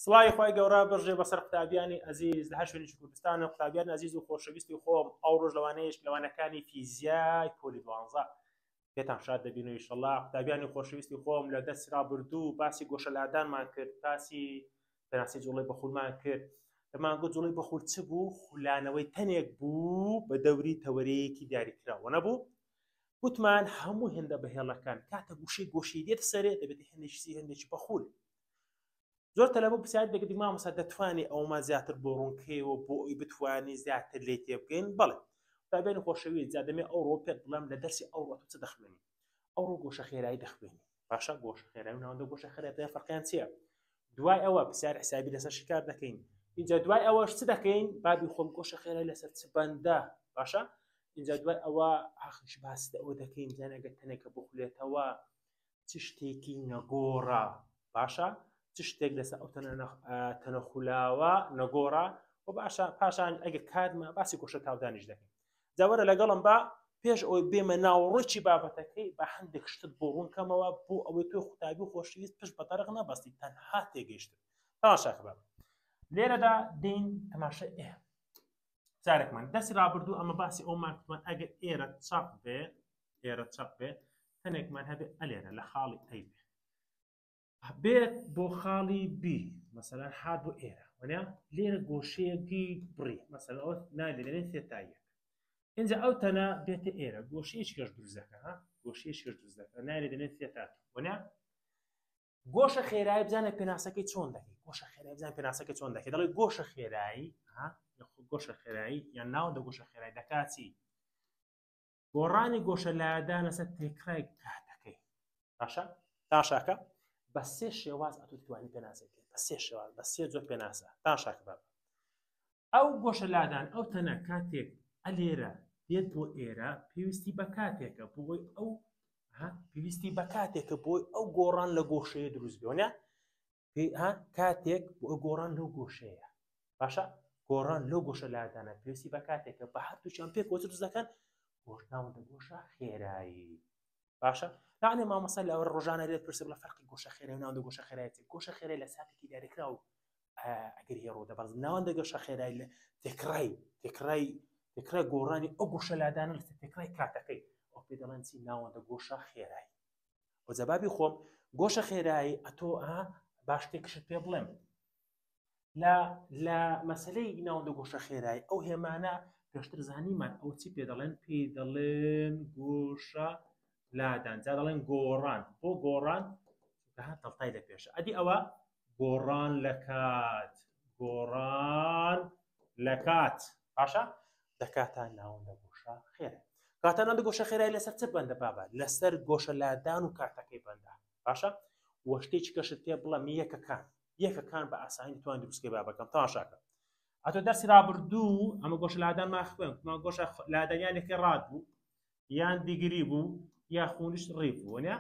سڵاوی خوای گەورە بڕژێ بەسەر قوتابیانی ئەزیز لە هەر شوێنێکی کوردستان و قوتابیان ئەزیز و خۆشەویستی خۆم ئەو ڕۆژ لەوانەیەش لەوانەکانی فیزیای پۆلی دوانزە پێتان شاد دەبین و ئیشەڵا قوتابیانی خۆشەویستی خۆم لە دەرسی ڕابردوو باسی گۆشەلادانمان کرد، باسی پێناسی جوڵەی بەخولمان کرد. دەمان گوت جوڵەی بەخول چ بوو؟ خولانەوەی تەنێک بوو بە دەوری تەوەرەیەکی دیاریکراوە نەبوو؟ گوتمان هەموو هێندە بەهێڵەکان کاتە گوشەی گۆشەی دێتە سەرێ دەبێت هێندێکی سی هێندێکی بەخول. زۆر تەلەبە پرسیار دەکرد مامۆستا دەتوانی ئەومان زیاتر بۆ ڕوونکەیەوە بۆ ئەوی بتوانی زیاتر لێ تێبگەین؟ بەڵێ قوتابیانی خۆشەویست، جا دەمێ ئەوڕۆ پێت بڵێم لە دەرسی ئەوڕۆ تۆ چ دەخوێنی؟ ئەوڕۆ گۆشە خێرایی دەخوێنی. باشە گۆشە خێرایی و ناوەندە گۆشە خێرایی پێیان فەرقیان چییە؟ دوای ئەوە پرسیار حسابی لەسەر شیکار دەکەین. اینجا دوای ئەوەش چ دەکەین؟ بابی خۆم گۆشە خێرایی لەسەر چ بەندە؟ باشە اینجا دوای ئەوە ئاخرش باس ئەوە دەکەین بزانین ئەگەر تەنێکە بخولێتەوە چ شتێکی نەگۆڕە باشە چ شتێک لەسەر ئەو تەنە خولاوە نەگۆڕە و باشە پاشان ئەگە کاتمە باسی گۆشە تاودانیش دەکەین جاوەرە لەگەڵم با پێش ئەوەی بێمە ناوەڕۆکی بابەتەکەی بە هەندێک شتت بۆ ڕوون کەمەوە بۆ ئەوەی تۆ قوتابی و خۆشەویست پشت بە تەرق نەبەستی تەنها تێگەیشتن تەماشاکە بابە لێرەدا دێین تەماشا ئێ جارێکمان دەستی ڕابردوو ئەمە باسی ئەومان کردمان ئەگەر ئێرە چەق بێ ئێرە چەق بێ تەنێکمان هەبێ ئەلێرە لە خاڵی ئەی بێ بێت بۆ خاڵی بی مەسەلەن هات بۆ ئێرە وەنیا لێرە گۆشەیەکی بڕی مەسەلەن ئەوە ناوی لێنێ theta یەک اینجا ئەو تەنە بێتە ئێرە گۆشەیەکی کەش دروست دەکە ها گۆشەیەکی کەش دروست دەکە ناوی دەنێ theta وەنیا گۆشە خێرایی بزانە پێناسەکەی چۆن دەکەی گۆشە خێرایی بزانە پێناسەکەی چۆن دەکەی دەڵێ گۆشە خێرایی ها گۆشە خێرایی یان ناوەندە گۆشە خێرایی دەکات چی گۆڕانی گۆشە لادان لەسەر تێکڕای کاتەکەی باشە تاشاکە بە سێ شێواز ئەتو توانی پێناسە بکەیت بە سێ شێواز بە سێ جۆر پێناسە تاشاکە بابە ئەو گۆشە لادان ئەو تەنە کاتێک ئەلێرە دێت بۆ ئێرە پێویستی بە کاتێکە بۆی ئەو پێویستی بە کاتێکە بۆی ئەو گۆڕان لە گۆشەیە دروست بێنە کاتێک بۆ گۆڕان لەو گۆشەیە باشە گۆڕان لەو گۆشە لادانە پێویستی بە کاتێکە بە هەردووچیان پێک وەچ دروست دەکەن گۆشناوەندە گۆشە خێرایی باشە لەوانەیە مامۆستا لە ڕۆژانە لێت پرسە بڵێ فەرقی گۆشە خێرای و ناوەندە گۆشە خێرایی چیە گۆشە خێرای لە ساتێکی دیاریکراو ئەگەر هێ ڕوودە بەڵام ناوەندە گۆشە خێرای لە تێکڕای تێکڕای تێکڕای گۆڕانی ئەو گۆشە لادانە لە تێکڕای کاتەکەی ئەو پێ دەڵێن چی ناوەندە گۆشە خێرایی و جەبابی خۆم گۆشە خێرایی ئەتۆ ئا باش تێکشت پێ بڵێم لە لە مەسلەی ناوەندە گۆشە خێرایی ئەو هێمانە پێشتر زانیمان ئەو چی پێ دەڵێن پێی دەڵێن گۆشە لادان جا دەڵێن گۆڕان بۆ گۆڕان دەڵتای لە پێشە ئەدی ئەوە گۆڕان لە کات گۆڕان لە کات باشە دەکاتە ناوەندە گۆشە خێرا کاتە ناوەندە گۆشە خێرای لەسەر چ بەندە بابە لەسەر گۆشە لادان و کاتەکەی بەندە باشە وە شتێکی کەشت پێ بڵێم یەکەکان یەکەکان بە ئاسانی توان دروستکەی بابەکەم تاشاکە ئەتۆ دەرسی رابردوو ئەمە گۆشە لادان ما خوێن ما گۆشە لادانیان یەکێ ڕات بوو یان دیگری بوو یا خونیش ڕی بوو وەنیا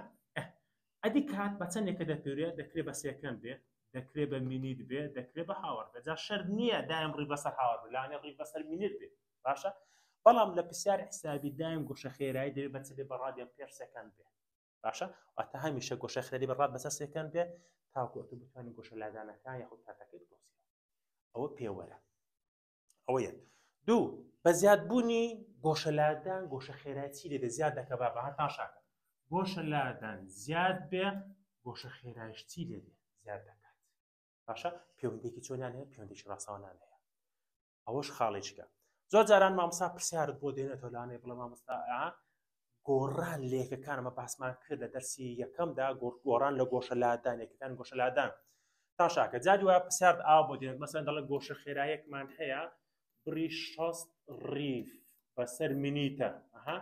ئەدی کات بە چەندێکە دەپێورێ دەکرێ بە second بێ دەکرێ بە minute بێ دەکرێ بە hour بێ جا شەرت نییە دایم ڕی بەسەر hour بێ لەوانەیە ڕی بەسەر minute بێ باشە بەڵام لە پرسیار حسابی دایم گۆشە خێرایی دەبێ بە چ بێ بە radian per second بێ باشە واتە هەمیشە گۆشە خێرایی بە rad بەسەر second بێ تاکو ئەتو بتوانانی گۆشە لادانەکان یاخود کاتەکەی بدۆزیەوە ئەوە پێوەرە ئەوە یەک دوو بە زیادبوونی گۆشە لادان گۆشە خێرای چی لێ زیاد دەکە با بە تاشاکە گۆشە لادان زیاد بێ گۆشە خێرایش چی لێ زیاد دەکات باشە پەیوەندێکی چۆنیان هەیە پەیوەندێکی ڕاستەوانان هەیە ئەوەش خاڵێکە زۆر جاران مامۆستا پرسیارت بۆ دێنێتەوە لانێ بڵێ مامۆستا گۆڕان لە یەکەکان ئەمە باسمان کرد لە دەرسی یەکەمدا گۆڕان لە گۆشە لادان یەکەکان گۆشە لادان تاشاکە جاری وایە پرسیارت ئاوا بۆ دێنێت مەسەن دەڵێ گۆشە خێرایەکمان هەیە بڕی 60 ڕیف بەسەر minute ە ئەها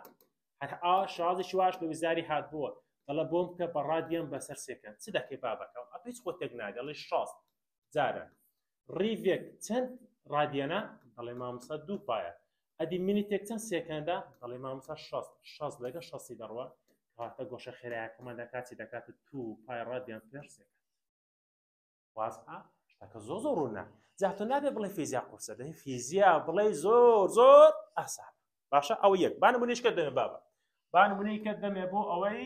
هەر ئا شازێکی واش لە وزاری هاتبووە دەڵێ بۆم بکە بە ڕادیەم بەسەر second چ دەکەی بابەکەم ئەتۆ هیچ خۆت تێک نادەی دەڵێ 60 جارە ڕیڤێک چەند ڕادیەنە؟ دەڵێ مامۆستا دوو پایە. ئەدی minute ێک چەند second ە؟ دەڵێ مامۆستا 60. 60 لەگە شەستی دەڕوا. کەواتە گۆشە خێرایەکەمان دەکات چی؟ دەکاتە two pi radian per second. وازحە؟ شتەکە زۆر زۆر ڕوونە. جا تۆ نابێ بڵێ فیزیا قورسە، دەبێ فیزیا بڵێ زۆر زۆر ئاسانە. باشە ئەوە یەک. با نمونەیش کە دەمێ بابە. با نمونەی کە دەمێ بۆ ئەوەی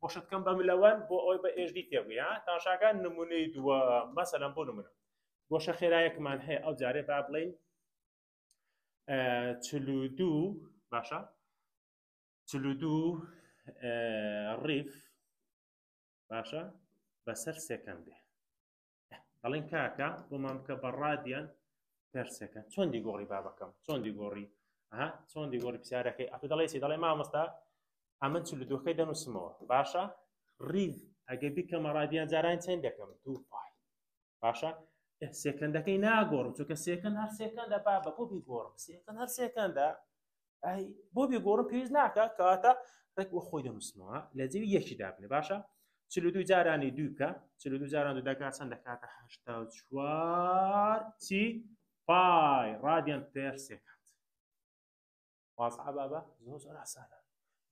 بۆ شتکەم بە ملەوەن بۆ ئەوەی بە ئێژدی تێبگەی. ها تاشاکان نمونەی دووە مەسەلەن بۆ نمونە. گۆشە خێرایەکمان هەیە ئەو جارێ با بڵین 42 باشە 42 ڕیف باشە بەسەر second بێ دەڵێن کاکە بۆمان بکە بە radian per second چۆن دیگۆڕی بابەکەم چۆن دیگۆڕی ها چۆن دیگۆڕی پرسیارەکەی ئەتو دەڵێ چی دەڵێ مامۆستا ئەمن چل دووەکەی دەنووسمەوە باشە ڕیف ئەگە بیکەمە ڕادیان جاران چەند دەکەم دوو pi باشە second ەکەی ناگۆڕم چونکە second هەر second ە بابە بۆ بیگۆڕم second هەر second ە ئەی بۆ بیگۆڕم پێویست ناکە کەواتە ڕێک وە خۆی دەنووسمەوە لە جێوی یەکی دابنێ باشە 42 جارانی دوو بکە 42 جاران دوو دەکات چەند دەکاتە 84 چی pi radian per second وازحە بابە زۆر زۆر ئاسانە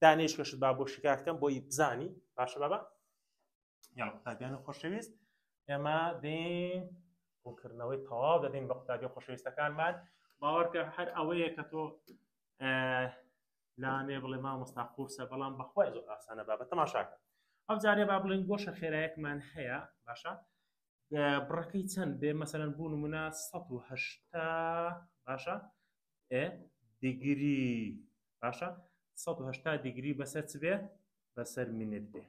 دانێش کەشت با بۆ شکار کەم بۆی بزانی باشە بابە یاڵ قوتابیان خۆشەویست ئێمە دێن ڕوونکردنەوەی تەواو دەدەین بە قوتابی خۆشەویستەکانمان باوەڕکە هەر ئەوەیە کە تۆ لانێ بڵێ مامۆستا قورسە بەڵام بەخوای زۆر ئاسانە بابە تەماشاکە ئەو جارێ با بڵێن گۆشە خێرایەکمان هەیە باشە بڕەکەی چەند بێ مەسەلەن بوو نمونە 180 باشە degree باشە 180 degree بەسەر چ بێ بەسەر minute بێ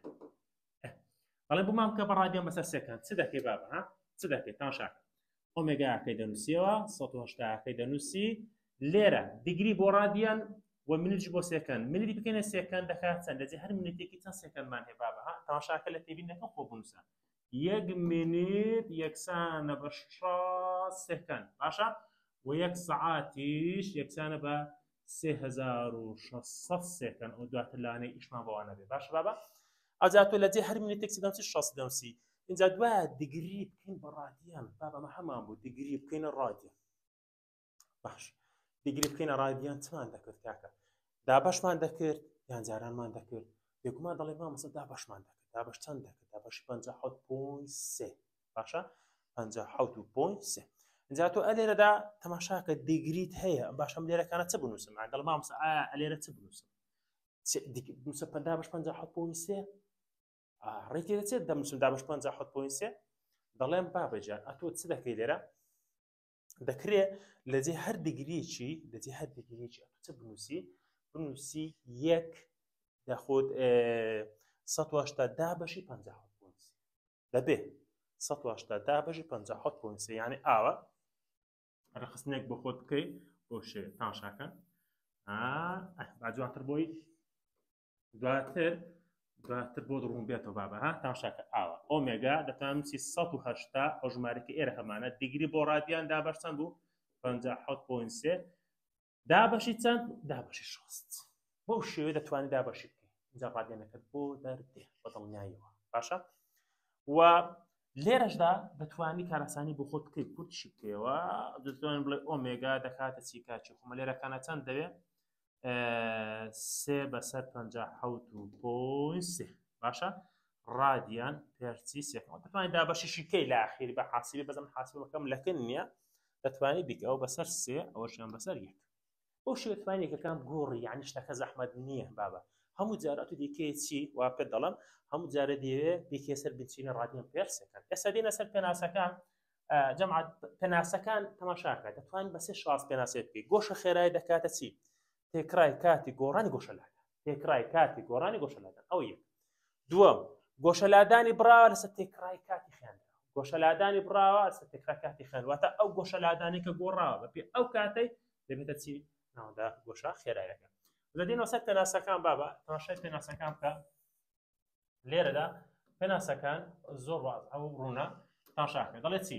بەڵێ بۆمان بکە بە ڕادیان بەسەر second چ دەکەی بابە ها چ دەکەی تاشاکە ئۆمێگاکەی دەنووسیەوە 180ەکەی دەنووسی لێرە degree بۆ ڕادیان و minute ش بۆ second minute ی بکەینە second دەکات چەند لەجێ هەر minute ێکی چەند second مان هەیە بابە ها تاشاکە لە تێبین دەکەم خۆ بنووسە یەک minute یەکسانە بە 60 second باشە و یەک سەعاتیش یەکسانە بە 3600 second ئەو دواتر لانەی ئیشمان بەوانە بێ باشە بابە ئەجا تۆ لە جێ هەر minute ێک دەنووسی 60 دەنووسی اینجا دوایە degree بکەین بە ڕادیان بابە ئەمە هەمان بوو degree بکەینە ڕادیان باش degree بکەینە ڕادیان چمان دەکرد کاکە دابەشمان دەکرد یان جارانمان دەکرد بێگومان دەڵێ مامۆستا دابەشمان دەکرد دابەش چەند دەکرد دابەشی 57.3 باشە 57.3 اینجا تۆ ئەلێرەدا تەماشاکە degree ت هەیە باشم لێرەکانە چ بنووسم دەڵ مامۆستا ئایا ئەلێرە چ بنووسم بنووسە دابەش 57.3 ڕێی تێدەچێت دەمنووسم دابەش 57.3 دەڵێم بابەجان ئەتۆ چ دەکەی لێرە دەکرێ لەجێ هەر degree ەکی لەجێ هەر degree ەکی ئەتۆ چ بنووسی بنووسی یەک دەخۆت 180 دابەشی 57 بنووسی دەبێ 180 دابەشی 57 بنووسی یعنی ئاوە ڕخستنێک بۆ خۆت بکەیت بۆ شێ تاشاکە با جوانتر بۆی دواتر دواتر بۆ ڕوون بێتەوە بابە ها تاشاکە ئاوە ئۆمێگا دەتوانم چی 180 ئەو ژمارەکە ئێرە هەمانە degree بۆ ڕادیان دابەش چەند بوو 57.3 دابەشی چەند دابەشی 60 بەو شێوەیە دەتوانانی دابەشی بکەیت اینجا ڕادیانەکەت بۆ دەردێ بە دڵنیاییەوە باشە و لێرەشدا دەتوانی کاراسانی بۆ خۆت بکەیت کورتشی بکەیەوە دەتوانین بڵێ ئۆمێگا دەکاتە چی کاچی خۆمە لێرەکانە چەند دەوێت سێ بەسەر 57.3 باشە ڕادیان per چی second دەتوانانی دابەشیشی کەی لە ئاخیری بە حاسبی بەزم حاسبەکەم لەکن نییە دەتوانانی بیکەوە بەسەر سێ ئەوەشیان بەسەر یەک بەو شێوە توانی یەکەکان بگۆڕی یعنی شتەکە زەحمەت نییە بابە هەموو جار ئەتو دیکەی چی وا پێت دەڵم هەموو جارە دەیەوێ بیکێ سەر بنچینە radian per second ئێستا دێنە سەر پێناسەکان جەماعەت پێناسەکان تەماشاکە دەتوانین بە سێ شاز پێناسەی بکەیت گۆشە خێرای دەکاتە چی تێکرای کاتی گۆڕانی گۆشە لادان تێکرای کاتی گۆڕانی گۆشە لادان ئەو یەک دووەم گۆشە لادانی بڕاوە لەسەر تێکرای کاتی خوێندراوە گۆشە لادانی بڕاوە لەسەر تێکرای کاتی خوێن واتە ئەو گۆشە لادانی کە گۆڕاوە بەپێ ئەو کاتەی دەبێتە چی ناوەدا گۆشە خێرایەکە دەدینەوە سەر پێناسەکان بابە تەماشای پێناسەکان بکە لێرەدا پێناسەکان زۆر ئەو ڕوونە تاشاکە دەڵێت چی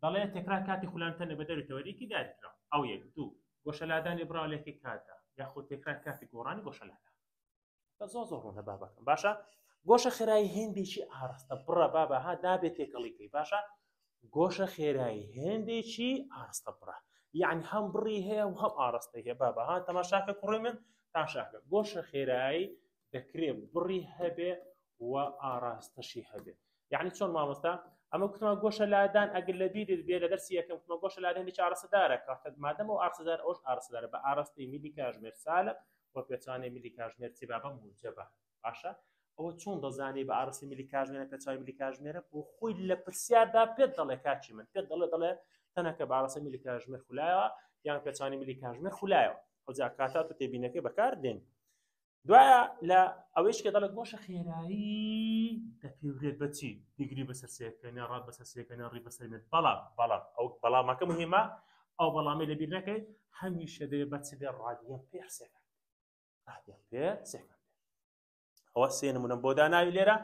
دەڵێ تێکرا کاتی خولان تەنێ بە دەری تەوەرێکی دیاریکراوە ئەو یەک دوو گۆشەلادانی بڕاو لێکی کاتدا یاخود تێکرا کاتی گۆڕانی گۆشەلادا بە زۆر زۆر ڕوونە بابەکەم باشە گۆشە خێرایی هێندێکی ئاراستە بڕە بابە ها نابێت تێکەڵی کەی باشە گۆشە خێرایی هێندێکی ئاراستە بڕە یعنی هەم بڕی هەیە و هەم ئاراستەی هەیە بابە ها تەماشاکە کوڕی من تاشاکە گۆشە خێرایی دەکرێت بڕی هەبێ و ئاراستەشی هەبێ یعنی چۆن مامۆستا ئەمە کوتمان گۆشە لادان ئەگەر لە بیرت بێ لە دەرسی یەکەم کوتمان گۆشە لادان هیچ ئاراستەدارە کاتە مادەم ئەو ئاراستەدار ئەوش ئاراستەدارە بە ئاراستەی میلی کاژمێر سالب و پێچوانەی میلی کاژمێر چی بابە موجەبە باشە ئەوە چۆن دەزانی بە ئاراستەی میلی کاژمێرە پێچوانەی میلی کاژمێرە بۆ خۆی لە پرسیاردا پێت دەڵێ کاکی من پێت دەڵێ دەڵێ. تەنەکە بە ئاڕاستەی میلی کاژمێر خولایەوە یان پێچانی میلی کاژمێر خولایەوە. ئەوجا کاتات و تێبینەکەی بەکار دێن. دوایە لە ئەوەیش کە دەڵێت گۆشە خێرایی دەپێورێت بە چی؟ degree بەسەر second یان rad بەسەر second یان rev بەسەر minute. بەڵام بەڵام ئەو بەڵامەکە مهمە، ئەو بەڵامی لەبیر نەکەیت، هەمیشە دەبێت بە چ بێ؟ radian per second، radian per second. ئەوە سێ نمونەم بۆ داناوی لێرە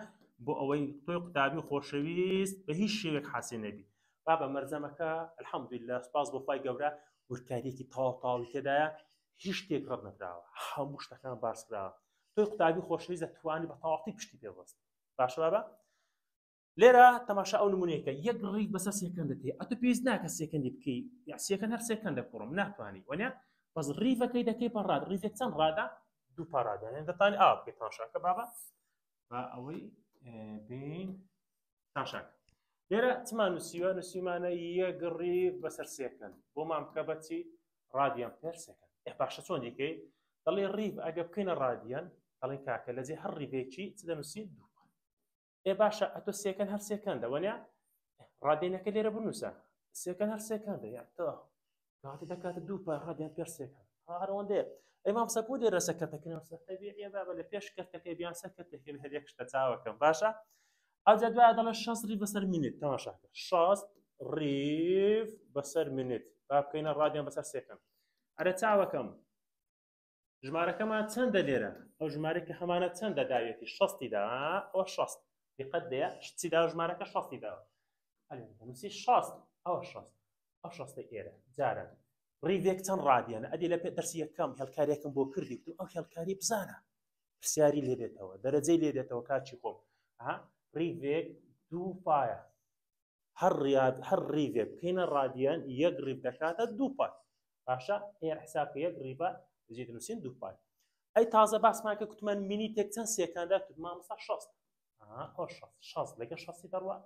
بۆ ئەوەی تۆی قوتابی خۆشەویست بە هیچ شێوێک حاسی نەبی. بابە مەرزەمەکە الحەمدللە سوپاس بۆ خوای گەورە وردکاریەکی تەواو تەواوی تێدایە، هیچ شتێک ڕەت نەکراوە، هەموو شتەکان باس کراوە. تۆی قوتابی خۆشەویست دەتوانی بە تەواوەتی پشتی پێ بەست. باشە بابە لێرە تەماشا ئەو نمونەیەکە یەک rev بەسەر second ە تێ، ئەتو پێویست ناکە second ی بکەی، یا second هەر second ە کوڕم ناتوانانی وەنیە، بەس rev ەکەی دەکەی بە rad، rev ێک چەند rad ە؟ دوو pi rad ە. یعنی دەتوانی ئاوا بکەی تەماشاکە بابە، با ئەوەی بین تەماشاکە لێرە چمان نووسیوە؟ نووسیمانە یەک rev بەسەر second، بۆمان بکە بەچی؟ radian per second. ئێ باشە چۆن دیکەی؟ دەڵێ rev ئەگە بکەینە ڕادیان، دەڵێن کاکە لەجێ هەر rev ێکی چ دەنووسین؟ دوو pi. ئێ باشە ئەتۆ second هەر second ە وەنیە؟ radian ەکە لێرە بنووسە، second هەر second ە، یان تۆ کاتە دەکاتە دوو pi radian per second هەر ئەوەندەیە. ئەی مامۆستا بۆ لێرە سەر کەرتەکە نووسە؟ تەبیعیە بابە، لە پێش کەرتەکەی بیان سەر کەرتەکەی هەر یەک شتە چاوەکەم. باشە ئەوجا دوای دەڵێ 60 rev بەسەر minute، تەماشاکە 60 rev بەسەر minute، با بکەینە ڕادیان بەسەر second. ئەرە چاوەکەم ژمارەکەمان چەندە لێرە؟ ئەو ژمارەی کە هەمانە چەندە داوێتی؟ شەستی دا. ئەوە شەست دقت دەیە چی دا؟ ژمارەکە شەستی داوە. ئەلێ نووسی شەست، ئەوە شەست، ئەو شەستە ئێرە جارە rev ێک چەند ڕادیانە؟ ئەدی لە پێ دەرسی یەکەم هێڵکاریەکەم بۆ کردی، گوتم ئەو هێڵکاری بزانە پرسیاری لێ دێتەوە، دەرەجەی لێ دێتەوە کاچی خۆم. ها rev ێک دوو pi یە، هەر ڕیاد هەر rev ێک بکەینە ڕادیان یەک rev دەکاتە دوو pi. باشە ئێر حساب کە یەک rev ە دەجێت نووسین دوو pi. ئەی تازە باسمان کە کوتمان minute ێک چەند second ە؟ کوتمان مامۆستا شەست. ئەو شەست شەست لەگە شەستی دەڕوا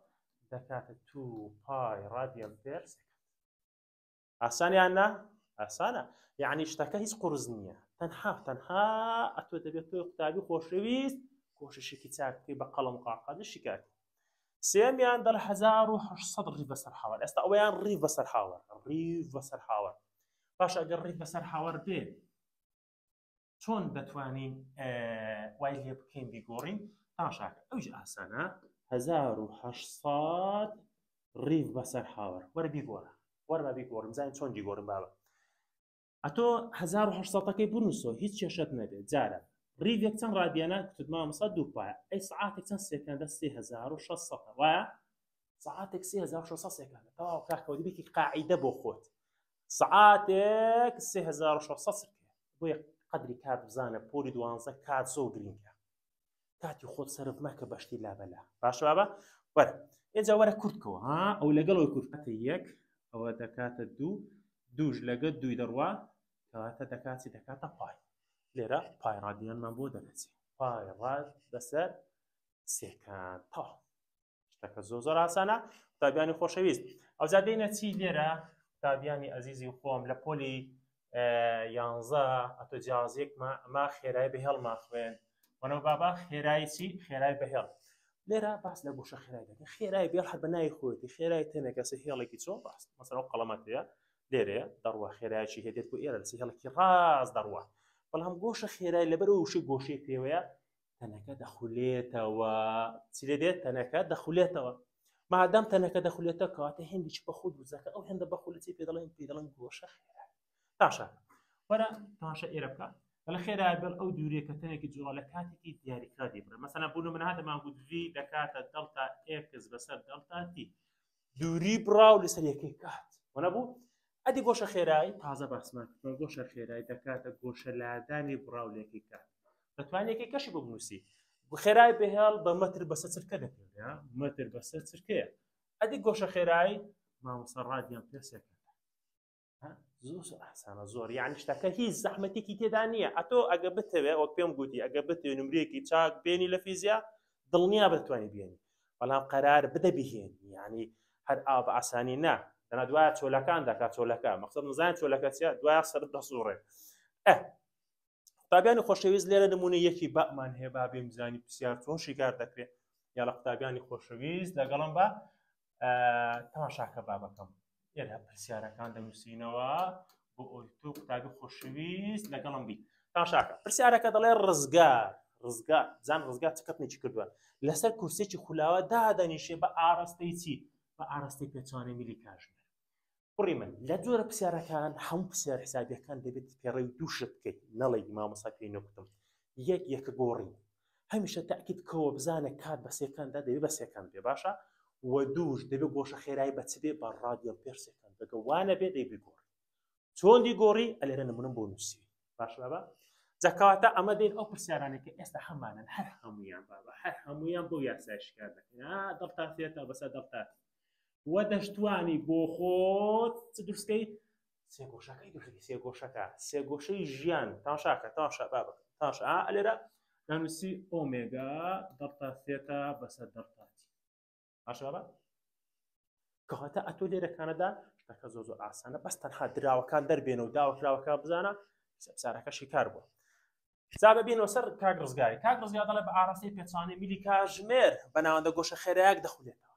دەکاتە two pi radian per second. ئاسانیان نا؟ ئاسانە، یعنی شتەکە هیچ قورس نییە، تەنها تەنها ئەتۆ دەبێت تۆی قوتابی خۆشەویست کۆششێکی چاک بکەی بە قەڵەم و قاقەز شیکار. سێمیان دەڵێ 1800 rev بەسەر hour. ئێستا ئەوەیان rev بەسەر hour، rev بەسەر hour. باش ئەگەر rev بەسەر hour بێ چۆن دەتوانین وای لێ بکەین بیگۆڕین؟ تاشاکە ئەوش ئاسانە، 1800 rev بەسەر hour، وەرە بیگۆڕە، وەرە با بیگۆڕم زانین چۆن بیگۆڕم بابە. ئەتۆ 1800ەکەی بنووسۆ هیچ کێشەت نەبێت. جارە rev ێک چەند ڕادیانە؟ کوتت مامۆستا دوو pi یە. ئەی سعاتێک چەند second ە؟ 3600 وایە؟ سعاتێک 3600 second ە. تەواو کاکەوە دەبێتی قاعیدە بۆ خۆت، سعاتێک 3600 سرکەیە. بۆیە قەدری کات بزانە، پۆلی دوانزە کات زۆر گرنگە، کاتی خۆت سەرف مەکە بەشتی لابەلا. باشە بابە وەرە ئێجا وەرە کورتکەوە. ها ئەو لەگەڵ ئەوی کورتکاتە یەک، ئەوە دەکاتە دوو، دووش لەگە دووی دەڕوا، کەواتە دەکاتی دەکاتە pi. لێرە pi ڕادیانمان بۆ دەرەچێ، pi rad بەسەر second. تەواو شتەکە زۆر زۆر ئاسانە قوتابیانی خۆشەویست. ئەوجا دێنە چی لێرە قوتابیانی ئەزیزی خۆم لە پۆلی یانزە ئەتۆ جیازێک ما خێرای بەهێڵمان خوێن وەنەوە بابا خێرای چی؟ خێرای بەهێڵ. لێرە باس لە گۆشە خێرای دەکەن. خێرای بێڵ هەر بە ناوی خۆیەتی، خێرای تەنێکە سێ هێڵێکی چۆن ڕاست، مەسەلەن ئەو قەڵەمەتەیە لێرەیە دەڕوا خێرایەکی هەیە دێت بۆ ئێرە لەسەر هێڵێکی ڕاست دەڕوا، بەڵام گۆشە خێرای لەبەر ئەو وشەی گۆشەی پێوەیە تەنەکە دەخولێتەوە. چی لێ دێت؟ تەنەکە دەخولێتەوە. مادەم تەنەکە دەخولێتەوە کەواتە هێندێکی بە خود وزەکە ئەو هێندە بەخولە چی پێ دەڵێن؟ پێ دەڵێن گۆشە خێرا. تاشا وەرە تاشا ئێرە بکە. بەڵێ خێرا بێڵ ئەو دوورێ کە تەنێکی جوڵە لە کاتێکی دیاریکراو دیبڕێ. مەسەلەن بوون من هاتەمان گوت V دەکاتە delta X بەسەر delta T، دووری بڕاو لەسەر یەکەی کات. وەنە بوو؟ ئەدی گۆشە خێرایی تازە باسمان کردووە، گۆشە خێرایی دەکاتە گۆشە لادانی بڕاو لە یەکەی کات. دەتوانێت یەکەی کەشی بۆ بنووسی. خێرای بهێڵ بە مەتر بەسەر چرکە دەپێورێ، مەتر بەسەر چرکەیە. ئەدی گۆشە خێرایی مامۆستا ڕادیان پێ second ە. زۆر زۆر ئاسانە زۆر، یعنی شتەکە هیچ زەحمەتێکی تێدا نییە. ئەتۆ ئەگە بتەوێ وەک پێم گوتی ئەگە بتەوێ نمرەیەکی چاک بێنی لە فیزیا دڵنیا بتوانانی بێنی، بەڵام قەرار بدە بهێنی، یعنی هەر ئاو بە ئاسانی نا. دەنا دوایە چۆلەکان دەکات چۆلەکە، مەقسەد مزان چۆلەکە چیە، دوایە سەرت دەسوڕێ. قوتابیانی خۆشەویست لێرە نمونە یەکی بامان هەیە، با بێم بزانی پرسیار چۆن شیکار دەکرێت. یا لە قوتابیانی خۆشەویست لەگەڵم بە تەماشاکە بابەکەم. لێرە پرسیارەکان دەنووسینەوە بۆ ئەوی تۆ قوتابی خۆشەویست لەگەڵم بی تاشاکە پرسیارەکە دەڵێ ڕزگار ڕزگار زان ڕزگار چ کەتنێکی کردووە لەسەر کورسێکی خولاوە دادەنیشێ بە ئاراستەی چی بە ئاراستەی پێچوانەی میلی کاژمێر کوڕی من لە جۆرە پرسیارەکان هەموو پرسیار حسابیەکان دەبێت پێڕەوی دوو شت بکەیت نەڵێی مامۆستا پێی نەگوتم یەک یەکە گۆڕی هەمیشە تاکید کەوە بزانە کات بە second ە دەبێت بە second بێ باشە و دووش دەبێت گۆشە خێرایی بە چ بێ بە radian per second دەگە وانە بێ دەی بیگۆڕی چۆن دیگۆڕی ئەلێرە نمونم بۆ نووسی باش بابا جاکەواتە ئەمە دێن ئەو پرسیارانێک کە ئێستا هەمانن هەر هەمویان بابا هەر هەمویان بۆ یاسای شکار دەکەن delta theta بەسە delta و دەشتوانی بۆ خۆت چ دروستکەی سێگۆشەکەی دروستکەی سێگۆشەکە سێگۆشەی ژیان تاشاکە تاشا بابەکە تاشا ئەلێرە دەنووسی omega delta theta بەسەر delta t باشە بابا کەواتە ئەتۆ لێرەکانەدا شتەکە زۆر زۆر ئاسانە بەس تەنها دراوەکان دەربێنە و داوەکراوەکە بزانە پرسیارەکە شیکار بووە جا ببینەوە سەر کاک ڕزگاری کاک ڕزگار دەڵێ بە ئاراستەی پێچوانەی میلی کاژمێر بە ناوەندە گۆشە خێرایەک دەخولێتەوە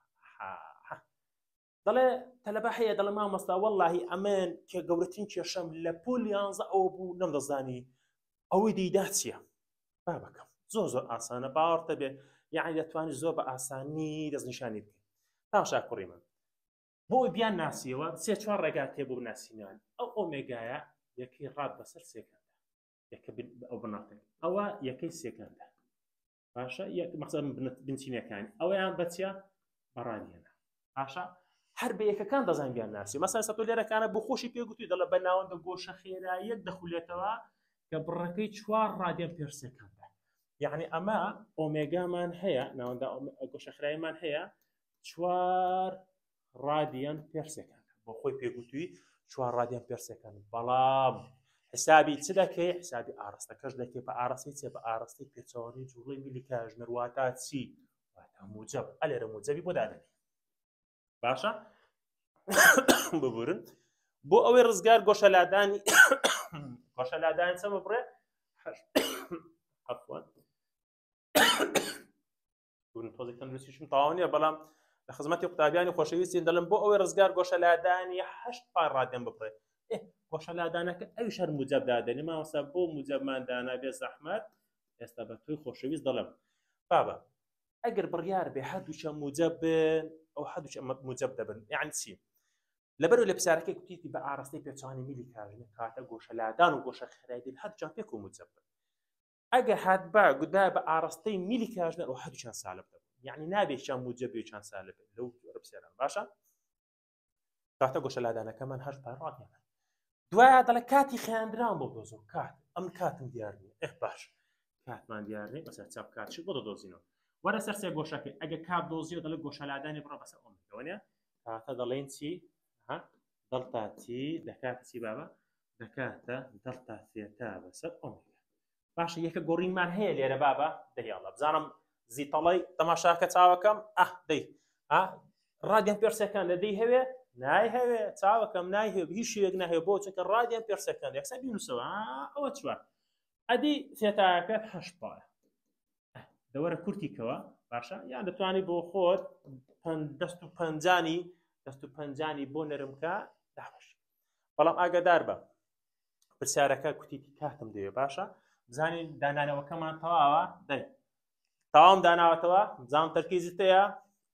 دەڵێ تەلەبە هەیە دەڵێ مامۆستا وەڵاهی ئەمن کە گەورەترین کێشەم لە پۆل یانزە ئەوە بوو نەمدەزانی ئەوەی دەیدا چییە بابەکەم زۆر زۆر ئاسانە باوەڕتە بێ یعنی دەتوانانی زۆر بە ئاسانی دەستنیشانی بکەین تاشا کوڕی من بۆ بیان ناسیەوە سێ چوار ڕێگا تێ بۆ ناسینیان ئەو ئۆمێگایە یەکەی rad بەسەر second ە یەکە ئەو بنەڕەتەکە ئەوە یەکەی second ە باشە یەک مەقسەد بنچینەکان ئەوەیان بەچیە بە ڕادیەنە باشە هەر بە یەکەکان دەزان بیان ناسی مەسەن سە لێرەکانە بۆ خۆشی پێگوتی دەڵە بە ناوەندە گۆشە خێراییەک دەخولێتەوە کە بڕەکەی چوار radian per second ە یعنی ئەمە ئۆمێگامان هەیە ناوەندە گۆشە خێراییمان هەیە چوار radian per second بۆ خۆی پێگوتوی چوار radian per second بەڵام حسابی چ دەکەی حسابی ئاراستەکەش دەکەی بە ئاراستەی چێ بە ئاراستەی پێچەوانەی جوڵەی میلی کاژمێر واتا چی واتا موجب ئەلێرە موجبی بۆ دادەنێ باشە ببورن بۆ ئەوەی ڕزگار گۆشەلادانی گۆشەلادانی چەمە بڕێ عفوا تۆزێک تەندروستیشم تەواو نییە بەڵام لە خزمەتی قوتابیانی خۆشەویستین دەڵم بۆ ئەوەی ڕزگار گۆشەلادانی هەشت پار ڕادێن ببڕێ گۆشەلادانەکە ئەوی شەر موجب دادەنی مامۆستا بۆ موجبمان دانا بێ زەحمەت ئێستا بە تۆی خۆشەویست دەڵێم بابە ئەگەر بڕیار بێ هەردووچە موجب بن ئەو هەردووچە موجب دەبن یعنی چی لەبەر لە پرسیارەکەی کوتیتی بە ئاراستەی پێچوانی میلی کاژنە کاتە گۆشە لادان و گۆشە خێرای دێن هەردووچان پێک و موجب بن ئەگەر هاتبا گوتبایە بە ئاڕاستەی میلی کاژمێر ئەو هەردووکیان سالب دەبوون یعنی نابێت چیان موجب بێ چیان سالب بێت لەو جۆرە پرسیاران باشە کاتە گۆشە لادانەکەمان هەشت پای ڕادیانە دوایە دەڵێ کاتی خەیاندران بۆ دۆزۆ کات ئەم کاتم دیار نییە ئێ باش کاتمان دیار نییە بەسەر چاپ کات چی بۆ دەدۆزینەوە وەرە سەر سێ گۆشەکەی ئەگە کات دۆزیەوە دەڵێ گۆشەلادانی بڕە بەسەر ئۆمێگەوە نیە کاتە دەڵێن چی ها delta t دەکاتە چی بابە دەکاتە delta theta بەسەر ئۆمێگا باشە یەکە گۆڕینمان هەیە لێرە بابە دەیاڵە بزانم زیتەڵی تەماشاکە چاوەکەم ئەه دەی ها radian per second لە دەی هەوێ نای هەوێ چاوەکەم نای هەوێ هیچ شوێک ناهێ بۆ چونکە radian per second یەکسەر بینوسەوە ئەوە چوار ئەدی ثێتاکەت هەشت پایە دەوەرە کورتی کەوە باشە یان دەتوانی بۆ خۆت دەست و پەنجانی دەست و پەنجانی بۆ نەرمکە دابش بەڵام ئاگادار بە پرسیارەکە کوتیتی کاتم دەوێ باشە بزانین دانانەوەکەمان تەواوە دەی تەواوم داناوەتەوە بزانم تەرکیزت هەیە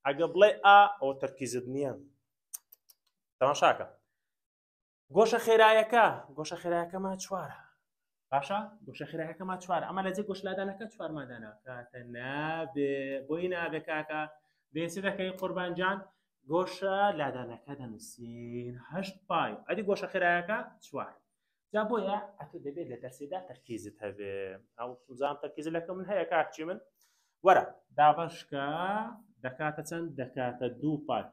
ئەگە بڵێ ئا ئەو تەرکیزت نییە تەماشاکە گۆشە خێرایەکە گۆشە خێرایەکەمان چوارە باشە گۆشە خێرایەکەمان چوار ئەمە لەجێ گۆشلادانەکە چوارمان دانا کاتە نابێ بۆی نابێ کاکە دێنسی دەکەی قوربانجان گۆشە لادانەکە دەنووسین هەشت پای ئەدی گۆشە خێرایەکە چوار جا بۆیە ئەتۆ دەبێت لە دەرسێدا تەرکیزت هەبێ ئەو زان تەرکیز لەکە من هەیە کاکچی من وەرە دابەشکە دەکاتە چەند دەکاتە دوو پای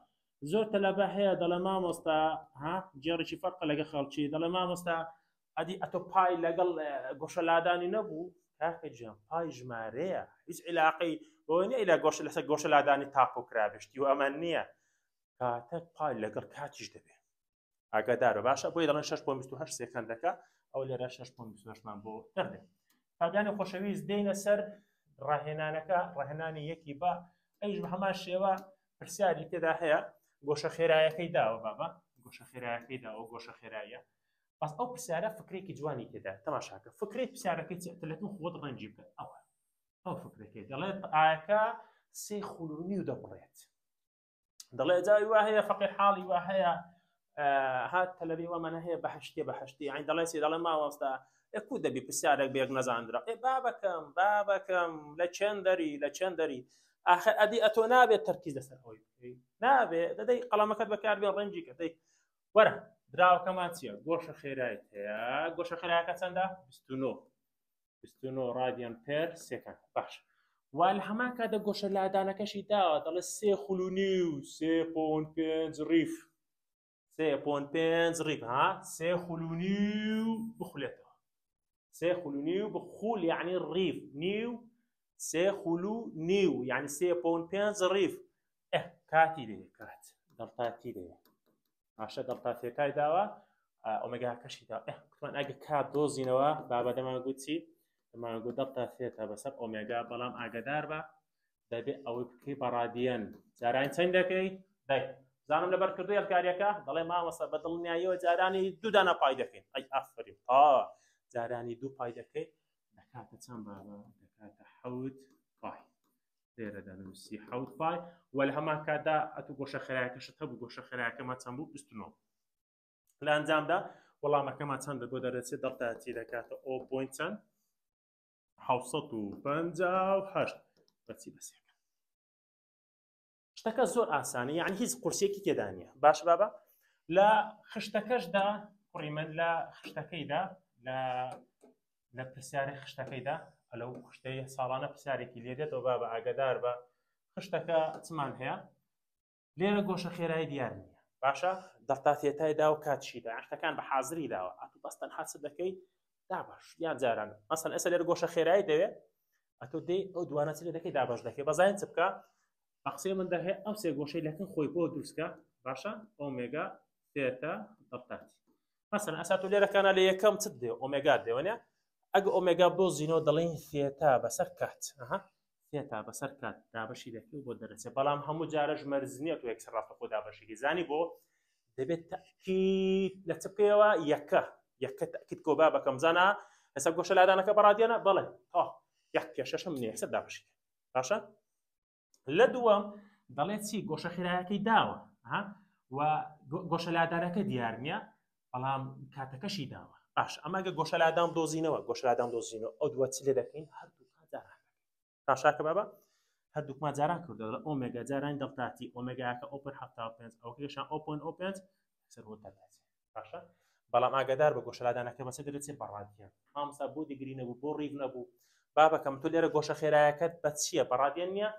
زۆر تەلەبە هەیە دەڵێ مامۆستا ها جێڕێکی فەرقە لەگە خەڵکی دەڵێ مامۆستا ئەدی ئەتۆ پای لەگەڵ گۆشە لادانی نەبوو کاکە گیان پای ژمارەیە هیچ عیلاقەی بۆ نییە لە گۆشە لەسەر گۆشە لادانی تاپۆ کرابشتی و ئەمە نییە کاتە پای لەگەڵ کاتیش دەبێت ئاگادارە باشە بۆی دەڵێن 6.28 second ەکە ئەو لێرە 6.28 مان بۆ دەردێت قوتابیانی خۆشەویست دێنە سەر ڕاهێنانەکە ڕاهێنانی یەکی بە ئەویش بە هەمان شێوە پرسیاری تێدا هەیە گۆشە خێرایەکەی داوە بابە. گۆشە خێرایەکەی داوە گۆشە خێرایە بەس ئەو پرسیارە فکرێکی جوانی تێدا تەماشاکە فکرەی پرسیارەکەی چ تەلەفۆن خۆت ڕەنجی بکە ئەوە ئەو فکرەکەی دەڵێت ئاەکە سێ خول و نیو دەبڕێت دەڵێ جای وا هەیە فەقیر حاڵی وا هەیە هات تەلەبی وامانە هەیە بەهشتێ بەهشتی یعنی دەڵێ سی دەڵێ ماوەستا ئەکو دەبی پرسیارێک بێک نەزاندرا ئێ بابەکەم بابەکەم لە چەند دەری لە چەند دەری ئاخر ئەدی ئەتۆ نابێت تەرکیز لەسەر ئەوەی بکەی نابێ دەدەی قەڵەمەکەت بەکاربێ ڕەنجی کە دەی وەرە دراوەکەمان چییە گۆشە خێرایت هەیە گۆشە خێراکە چەندە 29 29 radian per second باش وا لە هەمان کاتدا گۆشە لادانەکەشی داوە دەڵێ سێ خول و نیو سێ point پێنج ڕیف سێ point پێنج ڕیف ها سێ خول و نیو بخولێتەوە سێ خول و نیو بخول یعنی ڕیف نیو سێ خول و نیو یعنی سێ point پێنج ڕیف ئه کاتی دێ کات delta t دێ باشە delta theta ی داوە ئۆمێگاکەشی دا کوتمان ئەگە کات دۆزینەوە بابە دەمان گوتی دەمان گوت delta theta بەسەر ئۆمێگا بەڵام ئاگدار بە دەبێ ئەوەی بکەی بە ڕادیەن جارانی چەند دەکەی دای زانم لەبەر کردو هێڵکاریەکە دەڵێ مامۆستا بە دڵنیاییەوە جارانی دوو دانە pi دەکەین ئەی ئافرین تا جارانی دوو pi دەکەی دەکاتە چەند بابە دەکاتە حەوت pi لێرە دەنووسی حەوت pi و لە هەمان کاتدا ئەتو گۆشە خێراکەشت هەبوو گۆشە خێراکەمان چەند بوو 29 لە ئەنجامدا وەڵامەکەمان چەندە بۆ دەرەچێت delta t دەکاتە o point چەند 758 بەچی بەسێک شتەکە زۆر ئاسانە یعنی هیچ قورسێکی تێدا نییە باش بابە لە خشتەکەشدا کوڕی من لە خشتەکەیدا لە لە پرسیاری خشتەکەیدا ئەلەو خشتەی ساڵانە پرسیارێکی لێ دێتەوە با بە ئاگدار بە خشتەکە چمان هەیە لێرە گۆشە خێرایی دیار نییە باشە delta theta ی دا و کاتشیدا شتەکان بە حازری داوە ئەتو بەس تەنها چ دەکەی دابەش یان جاران مەسەن ئێستا لێرە گۆشە خێرایی دەوێت ئەتۆ دێ ئەو دوانە چ لێ دەکەی دابەش دەکەی بەزانین چ بکە بە قسەی من دەهێ ئەو سێ گۆشەی لەکن خۆی بۆ دروستکە باشە ئۆمێگا theta delta t مەسەن ئەسا تۆ لێرەکانە لە یەکەم چ دێ ئۆمێگا دێوەنە ئەگە ئۆمێگا دۆزینەوە دەڵێن theta بەسەر کات ئەها theta بەسەر کات دابەشی دەکەی و بۆ دەرەچێت بەڵام هەموو جارەش مەرج نییە تۆ یەکسەر ڕاستەخۆ دابەشێکی زانی بۆ دەبێت تەئکید لە چ بکەیەوە یەکە یەکە تەئکید کۆ با بەکەم زانا ئێستا گۆشە لادانەکە بەڕادیانە بەڵێ تا یەک کێشەشم نییە یەکسەر دابەشی باشە لە دووەم دەڵێت چی گۆشە خێرایەکەی داوە ها و گۆشە لادانەکە دیار نییە بەڵام کاتەکەشی داوە باش ئەمە گە گۆشە لادان دۆزینەوە گۆشە لادان دۆزینەوە ئەو دووە چ لێ دەکەین هەردوو جاران تاشاکە بابە هەردووکمان جاران کردەوە ئۆمێگا جاران delta t ئۆمێگاکە o point 75 ئەوکەشان o point o پێنج سەر بۆ دەردەچێت باشە بەڵام ئاگادار بە گۆشەلادانەکە بەسە دەچێت بە ڕادیان مامۆستا بۆ degree نەبوو بۆ ڕیف نەبوو بابەکەم تۆ لێرە گۆشە خێرایەکەت بە چییە بە ڕادیان نییە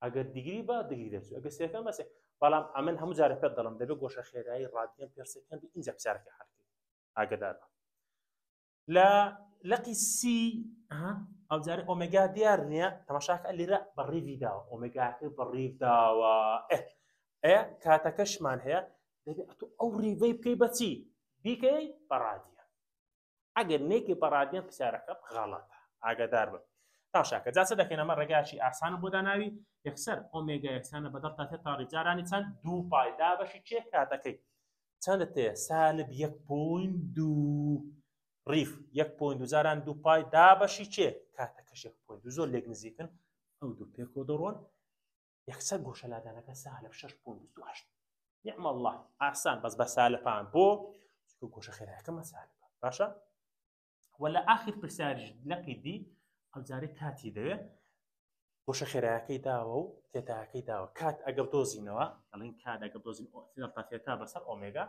ئەگەر degree بە degree دەچوو ئەگەر second بەسێ بەڵام ئەمن هەموو جارە پێت دەڵم دەبێت گۆشە خێرایی radian per second ئینجا پرسیارەکە حەلکەی ئاگادار بە لە لقی سی ئەو جارە ئۆمێگا دیار نییە تەماشاکە لێرە بە ڕیڤی داوە ئۆمێگاکە بە ڕیڤ داوە ئێ کاتەکەشمان هەیە دەبێت ئەتۆ ئەو ڕیڤەی بکەی بەچی بیکەی بە ڕادیە ئەگەر نێکی بە ڕادیان پرسیارەکە غەڵەتە ئاگادار بن تاشاکە جا چ دەکەین ئەمە ڕێگایکی ئاسانە بۆ داناوی یەکسەر ئۆمێگا یەکسانە بە delta theta ڕی جارانی چەند دوو pi دابەشی چێ کاتەکەی چەندت تێ سالب یەک point دوو ڕیف یەک point دوو جاران دوو pi دابەشی چێ کاتەکەش یەک point دوو زۆر لێک نزیکن ئەو دوو پێکەوە دەڕۆن یەکسەر گۆشە لادانەکە سالب شەش point 28 نعم الله ئاسان بەس بە سالپان بۆ چونکە گۆشە خێراکەمە سالبە باشە وە لە ئاخر پرسیاریش لەقی دی ئەو جارێک کاتی دەوێ گۆشە خێرایەکەی داوە و تێتاکەی داوە کات ئەگەر دۆزینەوە دەڵێن کات ئەگەر دۆزین delta theta بەسەر ئۆمێگا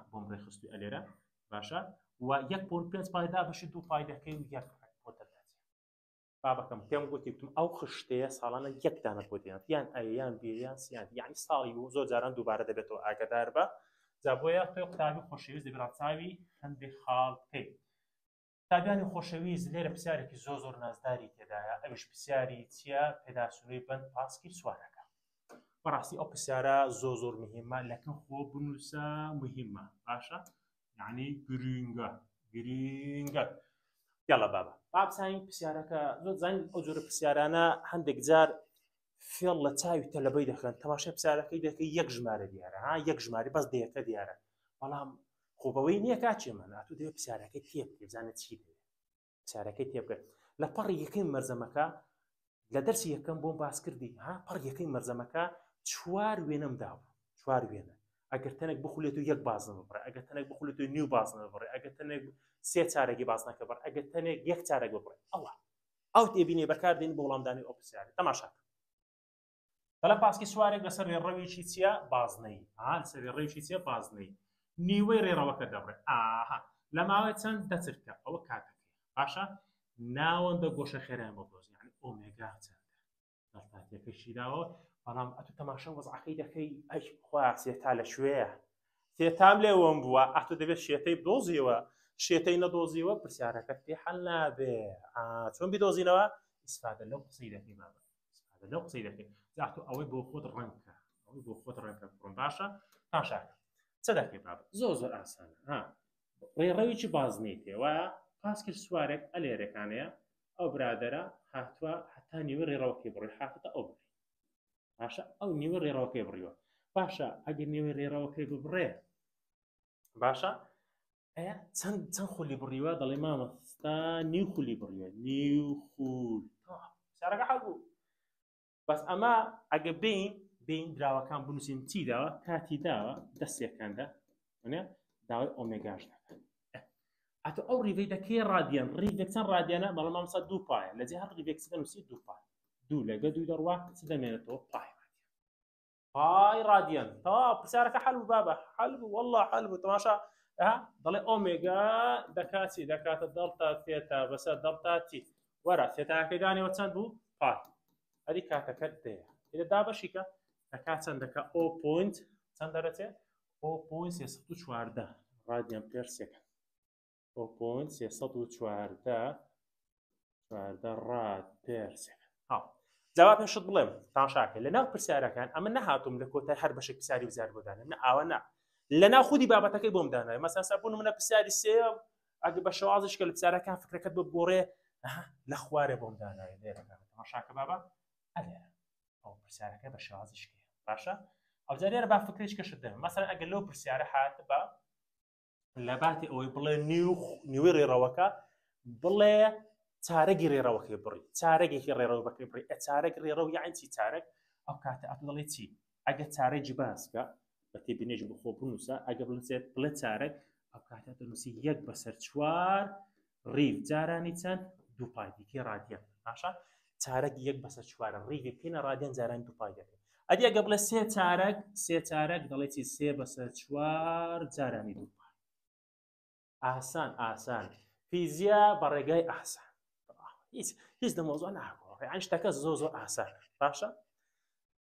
بۆم ڕێخستوی ئەلێرە باشە و یەک point پێنج pi دابەشی دوو pi دەکەی و یەک بۆ دەردەچێت بابەکەم پێم گوتی گوتم ئەو خشتەیە ساڵانە یەک دانە بۆ دێنێت یان A یان B یان C یان یعنی ساڵی و زۆر جاران دووبارە دەبێتەوە ئاگادار بە جا بۆیە تۆی قوتابی خۆشەویست دەبێت ڕەچاوی هەندێک خاڵ بکەیت قوتابیانی خۆشەویست لێرە پرسیارێکی زۆر زۆر نازداری تێدایە ئەویش پرسیاری چییە پێداچوونەوەی بەند پاسکیل سوارەکە بەڕاستی ئەو پرسیارە زۆر زۆر مهمە لەکن خۆ بنووسە مهمە باشە یعنی گرینگە گرینگە یاڵە بابە با بزانین پرسیارەکە زۆر زانین ئەو جۆرە پرسیارانە هەندێک جار. فێڵ لە چاوی تەلەبەی دەخەن تەماشای پرسیارەکەی دەکەی یەک ژمارە دیارە ها یەک ژمارە بەس دەیەکە دیارە بەڵام خۆ بەوەی نییە کاچێ من ئەتوو دەوێت پرسیارەکەی تێ بکەی بزانە چی دەوێت پرسیارەکەی تێ بکەیت لە پەڕی یەکەی مەرزەمەکە لە دەرسی یەکەم بۆم باس کردی ها پەڕ یەکەی مەرزەمەکە چوار وێنەم دابوو چوار وێنە ئەگەر تەنێک بخولێت و یەک بازنە ببڕێ ئەگەر تەنێک بخولێت و نیو بازنە ببڕێ ئەگەر تەنێک سێ چارەکی بازنەکە بڕ ئەگەر تەنێک یەک چارەک ببڕێ ئەوە ئەو تێبینی بەکاردێن بۆ وەڵامدانی ئەو پرسیارە تەماشا دەڵێ پاسکی سوارێک لەسەر ڕێڕەوێکی چییە بازنەی ها لەسەر ڕێڕەوێکی چییە بازنەی نیوەی ڕێڕەوەکە دەبڕێ ئاها لە ماوەی چەند دەچرکە ئەوە کاتەکەی باشە ناوەندە گۆشە خێرایان بۆ دۆزی یعنی ئۆمێگا چەندە دەڵتاتیەکەشی داوە بەڵام ئەتو تەماشا وەزعەکەی دەکەی ئەی خوا سێتا لە کوێیە سێتام لێوەم بووە ئەتو دەبێت شێتەی بدۆزیەوە شێتەی نەدۆزیەوە پرسیارەکەت پێ حەل نابێ چۆن بیدۆزینەوە ئیسفادە لەو قسەی دەکەی بابە ئیسفادە لەو قسەی دەکەی جا تۆ ئەوەی بۆ خۆت ڕەنگکە ئەوەی بۆ خۆت ڕەنگکە کوڕم باشە تاشاکە چ دەکەی بابە زۆر زۆر ئاسانە ها ڕێڕەوێکی بازنەی تێ وایە پاسکیل سوارێک ئەلێرەکانەیە ئەو برادەرە هاتووە هەتا نیوە ڕێڕەوەکەی بڕی هاتوتە ئەو بڕی باشە ئەو نیوە ڕێڕەوەکەی بڕیوە باشە ئەگەر نیوەی ڕێڕەوەکەی ببڕێ باشە چەند چەند خولی بڕیوە دەڵێ مامەستا نیو خولی بڕیوە نیو خول سارەکە حەل بوو بەس ئەمە ئەگە بین بین دراوەکان بنووسین چی داوە کاتی داوە دەستێکاندا داوای ئۆمێگاش دەکات ئەتۆ ئەو ڕیڤەی دەکەی ڕادیان ڕیڤێک چەند ڕادیانە بەڵام مامۆستا دوو پایە لە جێ هەر ڕیڤێک چ دەنووسی دوو پای دوو لەگە دوو دەڕوا چ دەمێنێتەوە پای پای ڕادیان تەواو پرسیارەکە حەل بوو بابە حەل بوو والله حەل بوو تەماشا دەڵێ ئۆمێگا دەکات چی دەکاتە دەڵتا تێتا بەسەر دەڵتا تی وەرە تێتاکەی دانێوە چەند بوو پای ئەری کاتەکەت دەیە ئێرە دابەشیکە دەکات چەند دەکە o point چەند دەرەچێ o point 314 radian per second o point 314 14 rad per second ها جا با پێشت بڵێم تاشاکە لە ناو پرسیارەکان ئەمە نەهاتوم لە کۆتای هەر بەشێک پرسیاری وزار بۆ دانێم نە ئاوە نا لە ناو خودی بابەتەکەی بۆم دانای مەسەن سەبوون منە پرسیاری سێم ئەگە بە شێوازش کە لە پرسیارەکان فکرەکەت بگۆڕێ لە خوارێ بۆم دانای لێرەکان تەماشاکە بابە ئەلێرە ئەو پرسیارەکە بە شێوازی شکێ باشە ئەو جارێرە با فکرێک کەشت دەم مەسەن ئەگەر لەو پرسیارە هات بە لە باتی ئەوەی بڵێ نیو نیوەی ڕێڕەوەکە بڵێ چارەگی ڕێڕەوەکەی بڕی چارەگێکی ڕێڕەوەکەی بڕی ئە چارەک ڕێڕەو یان چی چارەک ئەو کاتە ئەتو دەڵێ چی ئەگە چارەگی باسکە بە تێبینێک بخۆ بنووسە ئەگە بنووسێت بڵێ چارەک ئەو کاتە دەنووسی یەک بەسەر چوار ڕیڤ جارانی چەند دوو پای دیکەی ڕادیان باشە چارەک یەک بەسەر چوارە ڕیڤی بکەینە ڕادیان جارانی دوو پای دەکەین ئەدی ئەگە بڵێ سێ چارەک سێ چارەک دەڵێ چی سێ بەسەر چوار جارانی دوو پای ئاسان ئاسان فیزیا بە ڕێگای ئاسان هیچ هیچ لە مۆزوع ناگۆڕێ یان شتەکە زۆر زۆر ئاسان باشە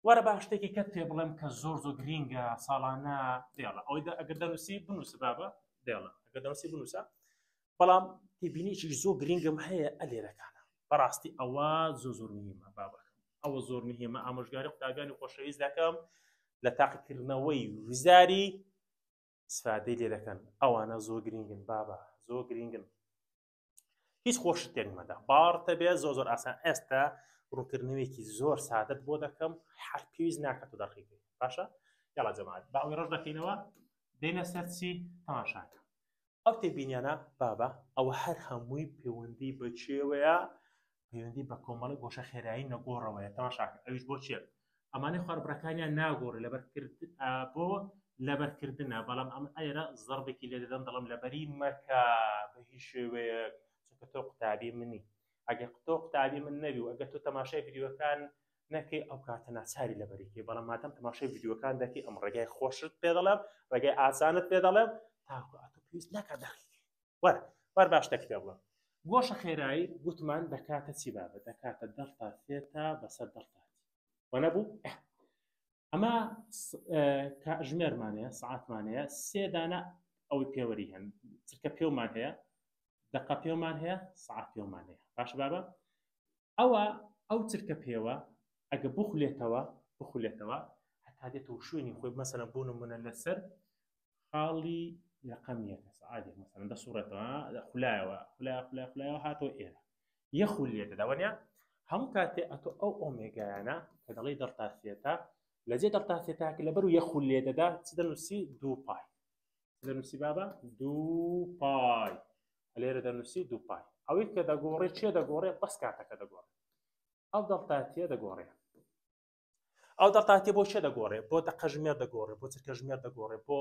وەرە با شتێکی کەت پێ بڵێم کە زۆر زۆر گرینگە ساڵانە دێڵە ئەوەی ئەگەر دەنووسی بنووسە بابە دێڵە ئەگەر دەنووسی بنووسە بەڵام تێبینیی زۆر گرینگم هەیە ئەلێرەکانە بەڕاستی ئەوە زۆر زۆر مهمە بابەکەم ئەوە زۆر مهمە ئامۆژگاری قوتابیانی خۆشەویست دەکەم لە تاقیکردنەوەی وزاری ئیسفادەی لێ دەکەن ئەوانە زۆر گرینگن بابە زۆر گرینگن هیچ خۆشت تێک مەدە باوەڕتە بێ زۆر زۆر ئاسان ئێستا ڕوونکردنەوەیەکی زۆر سادەت بۆ دەکەم هەر پێویست ناکات و دەرخی بکەیت باشە یاڵا جەماعەت با ئەوەی ڕەش دەکەینەوە دێنە سەر چی تەماشاکە ئەو تێبینیانە بابە ئەوە هەر هەمووی پەیوەندی بە چێوەیە پەیوەندی بە کۆمەڵی گۆشە خێرایی نەگۆڕەوەیە تەماشاکە ئەویش بۆ چیە ئەمانەی خواربڕەکانیان ناگۆڕێ لەبەرکرد بۆ لەبەرکردنە بەڵام ئەم ئەێرە زەربێکی لێ دەدەم دەڵم لەبەری مەکە بە هیچ شێوەیەک چونکە تۆ قوتابی منی ئەگەر تۆ قوتابی من نەبی و ئەگەر تۆ تەماشای ڤیدیۆکان نەکەی ئەو کاتە ناچاری لەبەریکەی بەڵام مادەم تەماشای ڤیدیۆکان دەکەی ئەم ڕێگای خۆشت پێ دەڵێم ڕێگای ئاسانت پێ دەڵێم تاکو ئەتۆ پێویست ناکات دەخی وەرە وەر باش شتێک پێ بڵێم گۆشە خێرایی گوتمان دەکاتە چی بابە دەکاتە دەڵتا ثێتا بەسەر دەڵتا تی وە نەبوو ئەمە کاتژمێرمان هەیە سعاتمان هەیە سێ دانە ئەوەی پێوەری هەن چرکە پێومان هەیە دقە پێومان هەیە سعات پێومان هەیە باش بابە ئەوە ئەو چرکە پێوە ئەگە بخولێتەوە بخولێتەوە هەتا دێتەوە شوێنی خۆی مەسەلەن بۆ نمونە لەسەر خاڵی رقم یەکە سعادێک مەسەلەن دەسوڕێتەوە خولایەوە خولای خولای خولایەوە هاتەوە ئێرە یە خول لێ دەدا وەنیە؟ هەموو کاتێ ئەتۆ ئەو ئۆمێگایانە کە دەڵێی دەڵتا ثێتا لە جێ دەڵتا ثێتاکە لەبەر و یە خول لێ دەدا چ دەنووسی دوو پای چ دەنووسی بابە دوو پای لێرە دەنووسی دوو پای ئەوەی کە دەگۆڕێ چێ دەگۆڕێ بەس کاتەکە دەگۆڕێ ئەو دەڵتا تێ دەگۆڕێ ئەو دەڵتا تێ بۆ چێ دەگۆڕێ بۆ دەقەژمێر دەگۆڕێ بۆ چرکەژمێر دەگۆڕێ بۆ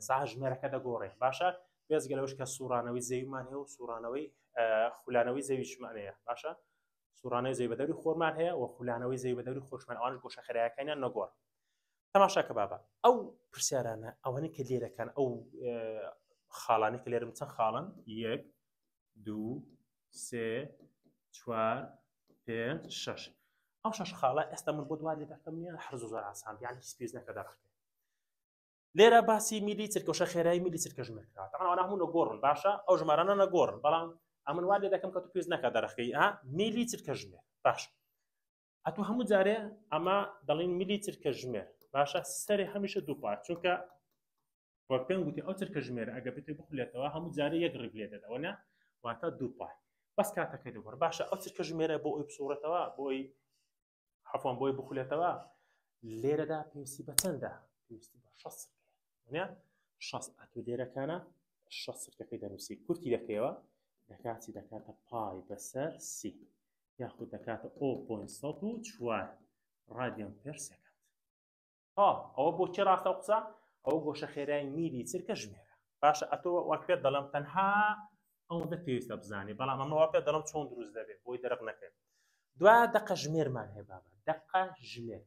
ساژمێرەکە دەگۆڕێ باشە بێزگە لەوەش کە سوڕانەوەی زەویمان هەیە و سوڕانەوەی خولانەوەی زەویشمان هەیە باشە سوڕانەوەی زەوی بەدەوری خۆرمان هەیە و خولانەوەی زەوی بەدەوری خۆشمان ئەوانش گۆشە خێرایەکانیان نەگۆڕ تەماشا کە بابە ئەو پرسیارانە ئەوانەی کە لێرەکان ئەو خاڵانی کە لێرم چەند خاڵن یەک دوو سێ چوار پێنج شەش ئەو شەش خاڵە ئێستا من بۆ دوای لێ دەکەم نییە هەر زۆر ئاسان یان هیچ پێویست نەکە دەرخکەی لێرە باسی میلی چرکەشە خێرایی میلی چرکە ژمێر کرا تەعاڵ ئەوانە هەموو نەگۆڕن باشە ئەو ژمارانە نەگۆڕن بەڵام ئەمن وا لێ دەکەم کە تو پێویست نەکە دەرخکەی ها میلی چرکە ژمێر باش ئەتو هەموو جارێ ئەمە دەڵین میلی چرکە ژمێر باشە سەرێ هەمیشە دوو پار چونکە وەک پێم گوتی ئەو چرکە ژمێرە ئەگە بێت بخولێتەوە هەموو جارێ یەک ڕیب لێ دەدەوە نە واتە دوو پار بەس کاتەکەی دەگۆڕ باشە ئەو چرکە ژمێرە بۆ ئەوی بسوڕێتەوە بۆی عەفوان بۆی بخولێتەوە لێرەدا پێویستی بە چەندە پێویستی بە 6 سرکەیە 6 ئەتو لێرەکانە 6 سرکەکەی دەنووسی کورتی دەکەیەوە دەکاتی دەکاتە پای بەسەر سی یاخود دەکاتە 0.104 radian per second ها ئەوە بۆ چی ڕاستە قسە ئەو گۆشە خێرای میلی چرکە ژمێرە باشە ئەتۆ وەک پێت دەڵم تەنها ئەوەندە پێویستە بزانی بەڵام ئەمە وا پێت دەڵم چۆن دروست دەبێت بۆی دەرق نەکرێت دوا دەقە ژمێرمان هەیە بابە دەقە ژمێر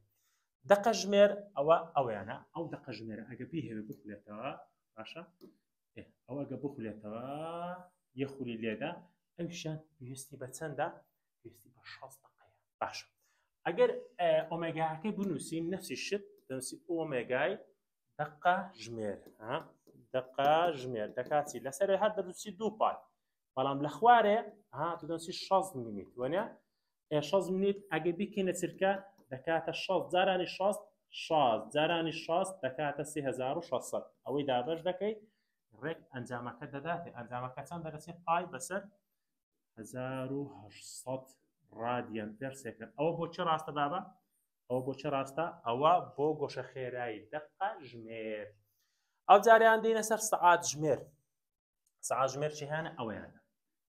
دەقە ژمێر ئەوە ئەویانە ئەو دەقە ژمێرە ئەگە بیهەوێ بخولێتەوە باشە ئەوە ئەگە بخولێتەوە یە خولی لێدا ئەویشیان پێویستی بە چەندە پێویستی بە 6 دقەیە باشە ئەگەر ئۆمێگاکەی بنووسین نفسی شت دەنووسی ئۆمێگای دقە ژمێر دقە ژمێر دەکاتی لەسەر هەر دەنووسی دوو پای بەڵام لە خوارێ ها تو دەنووسی 6 minute وەنە 6 minute ئەگە بیکەینە چرکە دەکاتە 6 جارانی 6 6 جارانی 6 دەکاتە 3600 ئەوەی دابەش دەکەی ڕێک ئەنجامەکە دەداتێ ئەنجامەکە چەند دەرەچێت پای بەسەر 1800 radian per second ئەوە بۆ چه ڕاستە بابە ئەوە بۆ چه ڕاستە ئەوە بۆ گۆشە خێرایی دقە ژمێر ئەو جاریان دێنە سەر سەعات ژمێر سەعات ژمێر چی هەیە ئەوەیانە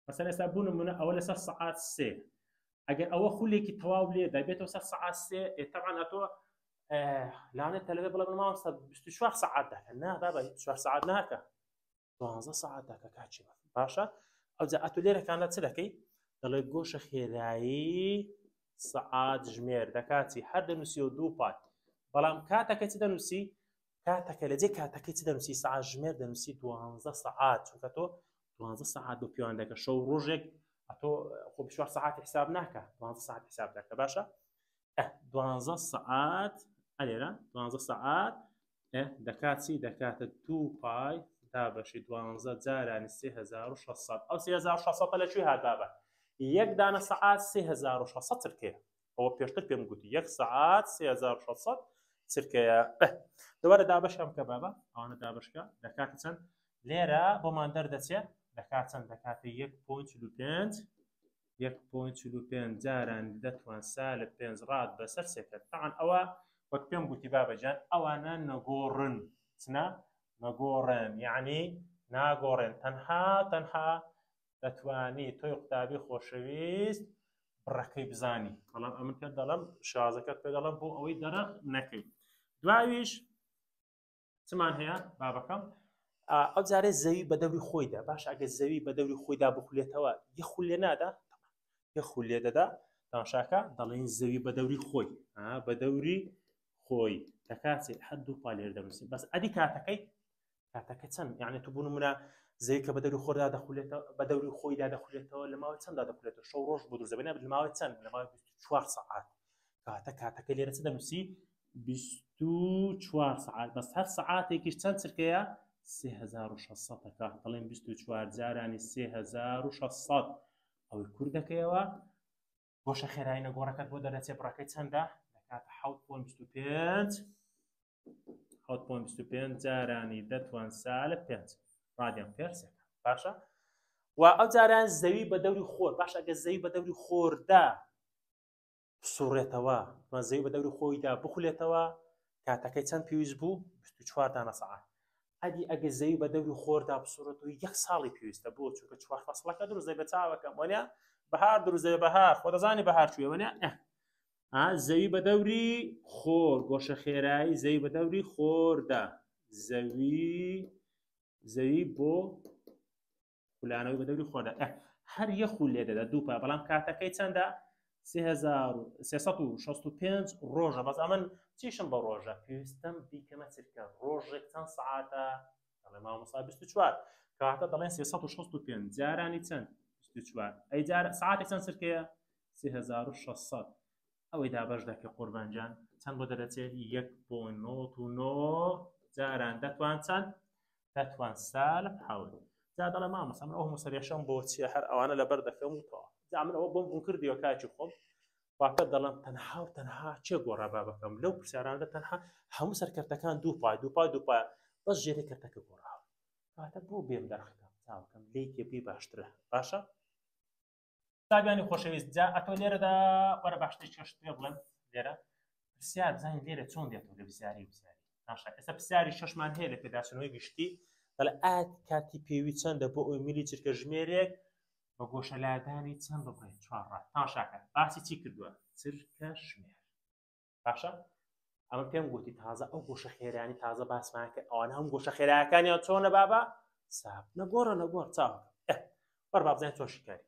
مەسەن ئێستا بوو نمونە ئەوە لەسەر سەعات سێ ئەگەر ئەوە خولێکی تەواو لێ دەبێتەوە سەر سەعات سێ تەعاان ئەتۆ لانێت تەلەبێ بڵێ من مامۆستا 24 سەعات دەکە نا بابا 24 سەعات ناکە دوانزە سەعات دەکە کاچی باشە ئەوجا ئەتۆ لێرەکاندا چ دەکەی دەڵێ گۆشە خێرایی سەعات ژمێر دەکاتی هەر دەنووسی و دوو پات بەڵام کاتەکە چ دەنووسی کاتەکە لەجێ کاتەکەی چ دەنووسی سەعات ژمێر دەنووسی دوانزە سەعات چونکە تۆ دوانزە سەعات بۆ پێوان دەکە شەو ڕۆژێک ئەتۆ خۆ 24 سەعات حساب ناکە دوانزە سەعات حساب دەکە باشە دوانزە سەعات ئەلێرە دوانزە سەعات دەکات چی دەکاتە دوو پای دابەشی دوانزە جارانی 3600 ئەو 3600 لە کوێ هات بابە یەک دانە سەعات 3600 چرکەیە ئەوە پێشتر پێم گوتی یەک سەعات 3600 چرکەیە دووارە دابەشیان بکە بابە ئەوانە دابشکە دەکاتە چەند لێرە بۆمان دەردەچێت دەکات چەند دەکاتە 1.45 1.45 جاران دەتوان سالب پێنج ڕات بەسەر سێکەر تاعان ئەوە وەک پێم گوتی بابەجان ئەوانە نەگۆڕن چنا نەگۆڕن یعنی ناگۆڕێن تەنها تەنها دەتوانی تۆی قوتابی خۆشەویست بڕەکەی بزانی بەڵام ئەمن پێ دەڵم شازەکەت پێ دەڵم بۆ ئەوەی دەرەق نەکەی دواویش چمان هەیە بابەکەم ئەو جارێ زەوی بە دەوری خۆیدا باش ئەگەر زەوی بە دەوری خۆیدا بخولێتەوە یە خولێ نادا یە خولێ دەدا تاشاکە دەڵێن زەوی بە دەوری خۆی بە دەوری خۆی دەکاتێ هەر دوو پالێر دەنووسین بەس ئەدی کاتەکەی کاتەکە چەند یعنی تو بوون منە زەوی کە بە دەوری خۆردا دەخولێتەوە بە دەوری خۆیدا دەخولێتەوە لە ماوەی چەنددا دەخولێتەوە شەو ڕۆژ بۆ دروست دەبێت لە ماوەی چەند لە ماوەی 24 سەعات کاتە کاتەکە لێرە چ دەنووسی 24 سەعات بەس هەر سەعاتێکیش چەند چرکەیە 3600 ەکە دەڵێن 24 جارانی 3600 ئەوەی کورد دەکەیەوە گۆشە خێرایی نەگۆڕەکەت بۆ دەرەچێ بڕەکەی چەندە دەکاتە 7.25 7.25 جارانی دەتوان سالب 5 radian per second باشە. و ئەو جاران زەوی بە دەوری خۆر باش ئەگەر زەوی بە دەوری خۆردا بسوڕێتەوە من زەوی بە دەوری خۆیدا بخولێتەوە کاتەکەی چەند پێویست بوو 24 دانە سەعات ئەدی ئەگە زەوی بە دەوری خۆردا بسوڕێتەوە یەک ساڵی پێویستە بۆ چونکە چوار فەسڵەکە دروست دەبێت چاوەکەم وەنیا بەهار دروست دەبێت بەهار خۆ دەزانی بەهار کوێ وەنیا زەوی بە دەوری خۆر گۆشە خێرایی زەوی بە دەوری خۆردا زەوی زەوی بۆ خولانەوەی بە دەوری خۆردا هەر یەک خول لێ دەدا دوو پا بەڵام کاتەکەی چەندە 3365 ڕۆژە بەس ئەمن چیشم بە ڕۆژە پێویستم بیکەمە چرکە ڕۆژێک چەند سەعاتە دەڵێ مامۆستا 24 کەواتە دەڵێن 365 جارانی چەند 24 ئەی جار سەعاتێک چەند چرکەیە 3600 ئەوەی دابەش دەکە قوربان جان چەند بۆ دەرەچێت یەک بۆ نۆت و نۆ جاران دەتوان چەند دەتوان سالب حەوت جا دەڵێ مامۆستا من ئەو هەموو سەرێشەم بۆ چییە هەر ئەوانە لەبەر دەکەم و تەواو جا من ئەوە بۆم ڕوون کردیەوە کاکی خۆم واتە دەڵێم تەنها و تەنها چێ گۆڕا بابەکەم لەو پرسیارانە تەنها هەموو سەرکەرتەکان دوو پای دوو پای دوو پای بەس ژێری کەرتەکە گۆڕاوە واتە بۆ بێم دەرخەکەم چاوەکەم لێی تێبگەی باشترە باشە قوتابیانی خۆشەویست جا ئەتۆ لێرەدا وەرە باشتر چێشت پێ بڵێم لێرە پرسیار بزانین لێرە چۆن دێتەوە لە پرسیاری پرسیاری باشە ئێستا پرسیاری شەشمان هەیە لە پێداچوونەوەی گشتی دەڵێ ئایا کاتی پێوی چەندە بۆ ئەوی میلی چرکە ژمێرێک بە گۆشەلادانی چەند ببڕێت چوار ڕات تاشاکە باسی چی کردووە چرکە ژمێر باشە ئەمە پێم گوتی تازە ئەو گۆشە خێرانی تازە باسمان کرد ئەوانە هەم گۆشە خێراکانیان چۆنە بابا ساب نەگۆڕە نەگۆڕ چاو بەر با بزانین چۆن شیکاری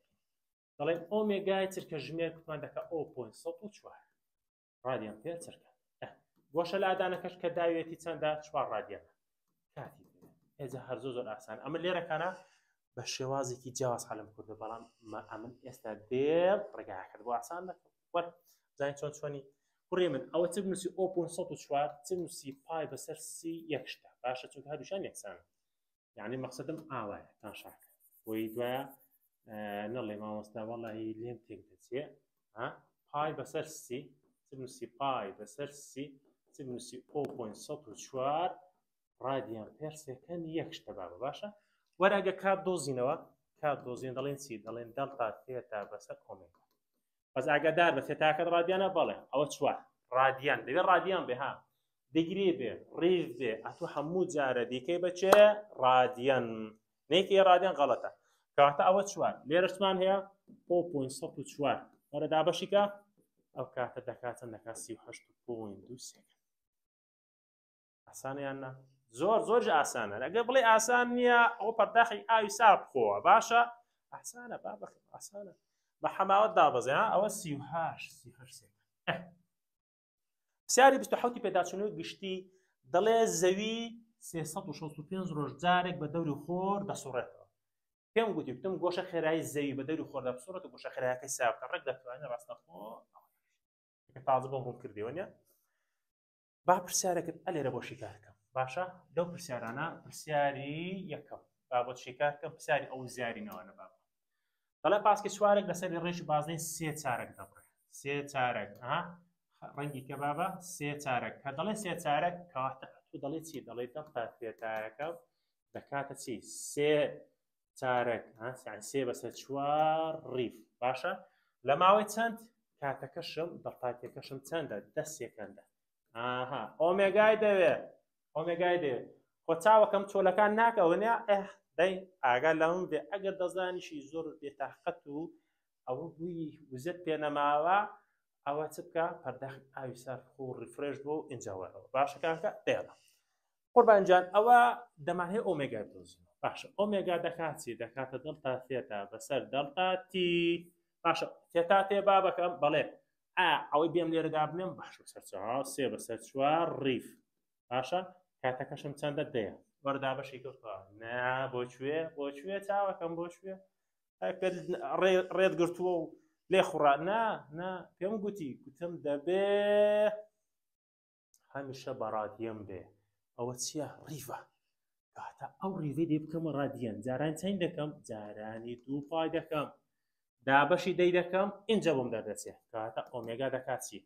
دەڵێن ئۆمێگای چرکە ژمێر کوتمان دەکە ئۆ پوینت 104 ڕادیان پێ چرکە گۆشە لادانەکەش کە داوێتی چەندە چوار ڕادیانە کاتی ئێجا هەر زۆر زۆر ئاسان ئەمە لێرەکانە بە شێوازێکی جیاواز حەلم کردو بەڵام ئەمن ئێستا دێم ڕێگاکەت بۆ ئاسان دەکەم وەر زانین چۆن چۆنی کوڕی من ئەوە چ بنووسی ئۆ پوینت 104 چ بنووسی پای بەسەر سی یەک شتە باشە چونکە هەردووشیان یەکسانە یعنی مەقسەدم ئاوایە تاشاکە بۆی دوایە نەڵێ مامۆستا وەڵی لێم تێک دەچێ پای بەسەر سی چ بنووسی پای بەسەر سی چ بنووسی ئۆ پوینت 104 ڕادیان per second یەک شتە بابە باشە وەرە ئەگە کات دۆزینەوە کات دۆزین دەڵێن چی دەڵێن delta theta بەسەر ئۆمێگا بەس ئاگادار بە تێتاکەت ڕادیانە بەڵێ ئەوە چوار ڕادیان دەبێ ڕادیان بێ ها degree بێ ڕیف بێ ئەتۆ هەموو جارە دیکەی بەچێ ڕادیان نێکی ڕادیان غەڵەتە کەواتە ئەوە چوار لێرەشمان هەیە 0.104 وەرە دابەشیکە ئەو کاتە دەکاتن دەکات 38.2 second ئاسانە یان نا زۆر زۆر ئاسانە ئەگەر بڵێ ئاسان نییە ئەو پەرداخی ئاوی سارد بخۆوە باشە ئاسانە با بەخ ئاسانە بە حەماوەت دابەزێ ئەوە 38 38 پرسیاری 27 پێداچوونەوەی گشتی دەڵێ زەوی 365 ڕۆژ جارێک بە دەوری خۆر دەسوڕێتەوە پێم گوتی گوتم گۆشە خێرایی زەوی بە دەوری خۆردا بسوڕێت گۆشە خێرایەکەی سابتە ڕێک دەتوانێت ڕاستەخۆ تازە بۆم ڕوون کردیەوە نیە با پرسیارێکت ئەلێرە بۆ شیکارکەم باشە لەو پرسیارانە پرسیاری یەکەم با بۆ شیکارکەم پرسیاری ئەو زیاری نەوانە با دەڵێ پاسکی سوارێک لەسەر ڕێژی بازنەی سێ چارەک دەبڕێ سێ چارەک ها ڕەنگی کە بابە سێ چارەک کە دەڵێ سێ چارەک کەواتە تو دەڵێ چی دەڵێ دەڵتا تێتایەکە دەکاتە چی سێ چارەک یان سێ بەسەر چوار ڕیف باشە لە ماوەی چەند کاتەکەشم دەڵتاتەکەشم چەندە دە second ە ئاها ئۆمێگای دەوێ ئۆمێگای دەوێ خۆ چاوەکەم چۆلەکان ناکەوە نیە ئه دەی ئاگا لەم بێ ئەگەر دەزانیشی زۆر بێتاقەت و ئەوە بووی وزت پێ نەماوە ئەوە چ بکە پەرداخی ئاوی سارد خۆ refresh بۆ ئینجا وەرەوە باشە کاکە دێڵە قوربان جان ئەوە دەمانهەیە ئۆمێگا بدۆزینەوە باشە ئۆمێگا دەکات چی دەکاتە delta theta بەسەر delta t باشە theta تێ بابەکەم بەڵێ ئا ئەوەی بێم لێرەدا بنێم باش بەسەر چوار سێ بەسەر چوار ڕیف باشە کاتەکەشم چەندە دەیە وەردا بەشی کردوە نا بۆ کوێ بۆ کوێ چاوەکەم بۆ کوێ ڕێت گرتووە و لێ خوڕا نا نا پێم گوتی گوتم دەبێ هەمیشە بە ڕادیەم بێ ئەوە چییە ڕیڤە کاتە ئەو ڕیڤەی دێ بکەمە ڕادیەن جاران چەند دەکەم جارانی دوو پای دەکەم دابەشی دەی دەکەم ئینجا بۆم دەردەچێت کاتە ئۆمێگا دەکات چی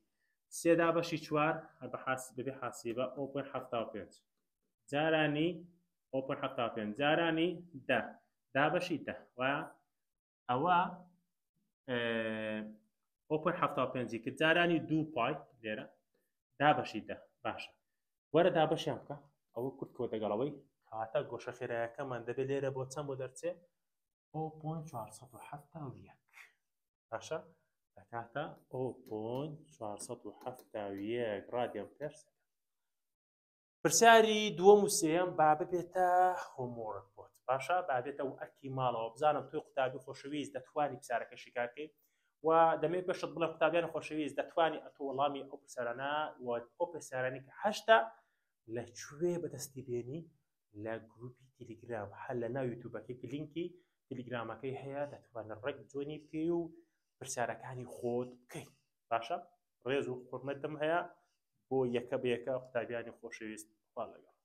سێ دابەشی چوار هەر بە حاسی بەبێ حاسیبە ئۆ پوێن 75 جارانی ئۆ پوێن 75 جارانی دە. دابەشی دە وایە ئەوە ئۆپن ه پێنجی کرد جارانی دوو پای لێرە دابەشی دە باشە وەرە دابەشیان بکە ئەوە کورت کۆ دەگەڵەوەی کاتە گۆشە خێرایەکەمان دەبێت لێرە بۆ چەند بۆ دەرچێ 0.471 باشە دەکاتە 0.471 radian per second. پرسیاری دووەم و سێیەم با ببێتە homework بۆت باشە با بێتە و ئەرکی ماڵەوە بزانم تۆی قوتابی خۆشەویست دەتوانی پرسیارەکە شیکارکەی و دەمێ پێشت بڵێم قوتابیان خۆشەویست دەتوانی ئەتۆ وەڵامی ئەو پرسیارانە و ئەو پرسیارانی کە هەشتا لە کوێ بەدەستی بێنی لە گروپی تیلیگرام هەر لە ناو یوتیوبەکەی لینکی تیلیگرامەکەی هەیە دەتوانن ڕێک join ی بکەی و پرسیارەکانی خۆت بکەیت باشە ڕێز و حورمەتم هەیە بۆ یەکە بە یەکە قوتابیانی خۆشەویست خوا لەگەڵ.